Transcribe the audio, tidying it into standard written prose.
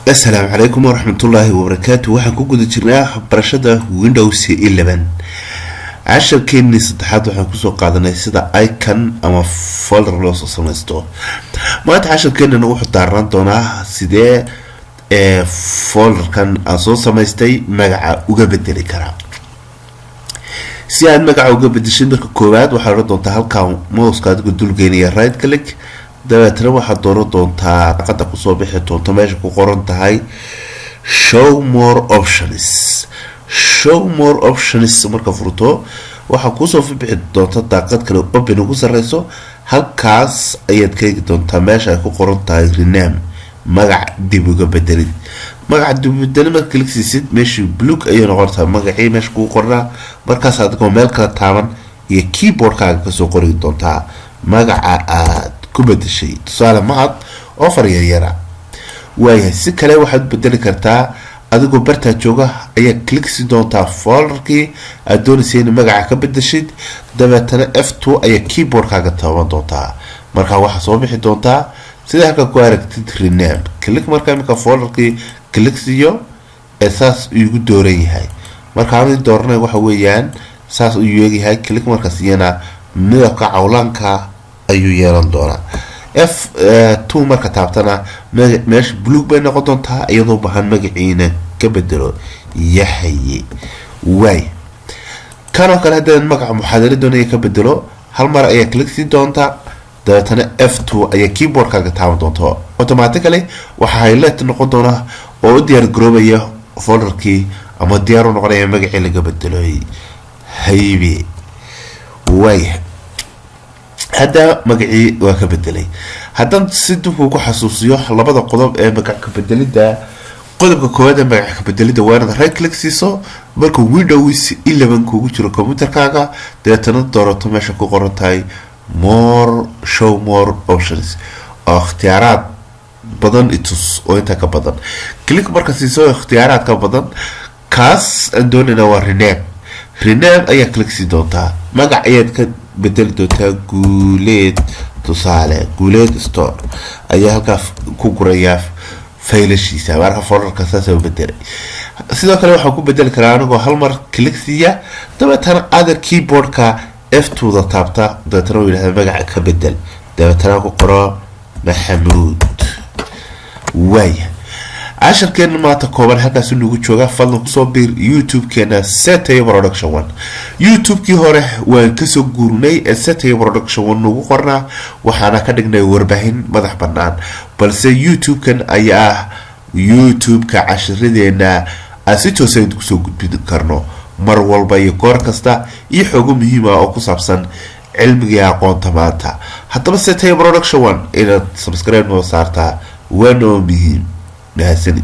Asalaamu calaykum waraxmatullaahi wabarakaatu. Waxaan ku guda jirnaa barashada Windows 11. Casharkeenii saddexaad waxaan kusoo qaadanay sida icon ama folder loo soo samaysto. Maanta casharkeenana wuxuu daaran doonaa sidee ee folderkan aan soo samaystay magaca uga bedeli karaa. Si aad magaca uga bedeshid, marka koowaad waxaad odhan doontaa halkaa mouseka adigoo dulgeynaya right click, dabeetana waxaad dooran doontaa daaqada kusoo bixi doonto meesha ku qoran tahay "Show more options". "Show more options" marka furto, waxaa kuusoo bixi doonta daaqad kale, "Open" ugu sareyso. Halkaas ayaad ka eegi doontaa meesha ay ku qoran tahay "Rename", magac dib uga bedelid. Magaca dib u bedelid marka click siisid, meeshii blue ayay noqontaa magacii meesha kugu qornaa. Markaas adigoo meel kala taaban iyo keyboardkaaga kasoo qori doontaa magaca aad ku bedeshay, tusaale Mahad oo far yaryara. Waayahay, si kale waxaad u bedeli kartaa adigoo bartaa jooga ayaa click siin doontaa folderkii aad doonaysay in magaca ka bedeshid, dabeetana F2 ayaa keyboardkaaga taaban doontaa. Markaa waxaa soo bixi doontaa sida halka ku aragtid "Rename". Click markaa imika folderkii click siiyo ee saas igu dooran yahay. Marka aan dooranay waxa weeyaan saas uu eegyahay. Click marka siiyana midabka cawlaanka ayuu yeelan doonaa. F2 marka taabtana meesha blue bay noqon doontaa, iyadoo bahan magaciina ka bedelo Yaxye. Waay, kanoo kale haddaan magaca muxaadaro doonaya ka bedelo, hal mar ayaa click siin doontaa, dabeetana F2 ayaa keyboardkaaga taaban doonta. Automatically waxaa highlight noqon doona oo u diyaar garoobaya folderkii ama diyaar u noqonaya magacii laga bedeloy, Haybe. Waaya, hadda magacii waa ka bedelay. Haddaan si dib kugu xasuusiyo labada qodob ee magac ka bedelida, qodobka koowaad ee magac ka bedelida waa inaad right click siiso marka Windows 11 kugu jiro computerkaaga, dabeetana doorato meesha ku qoran tahay "More", "Show more options" oo ikhtiyaaraad badan itus oo intaa ka badan. Click marka siiso ikhtiyaaraad ka badan, kaas aan doonayna waa "Rename". "Rename" ayaa click sii doontaa, magac ayaad ka bedeli doontaa, Guuleed tusaale. Guuleed Store ayaa halkaa ku gurayaa faylashiisa. Marka folderka saasa u bedelay. Sidoo kale waxaan ku bedeli karaa anigoo hal mar click siiya, dabeetana other keyboardka F2 da taabta, dabeetana uu yidhahda magaca ka bedel, dabeetana ku qoro Maxamuud. Waaya, casharkeena maanta kooban halkaas nagu jooga. Fadlan kusoo biir YouTube-keena Setay Production One. YouTube-kii hore waan kasoo guurnay ee Setay Production One nagu qornaa, waxaana ka dhignay warbaahin madax banaan, balse YouTube-kan ayaa ah YouTube-ka cashiradeena aan si toosa kusoo gudbin karno mar walba iyo goor kasta iyo xoogo muhiim ah oo ku saabsan cilmigai aqoonta maanta. Haddaba Setay Production One inaad subscribe noo saartaa waa noo muhiim. Mahadsanid.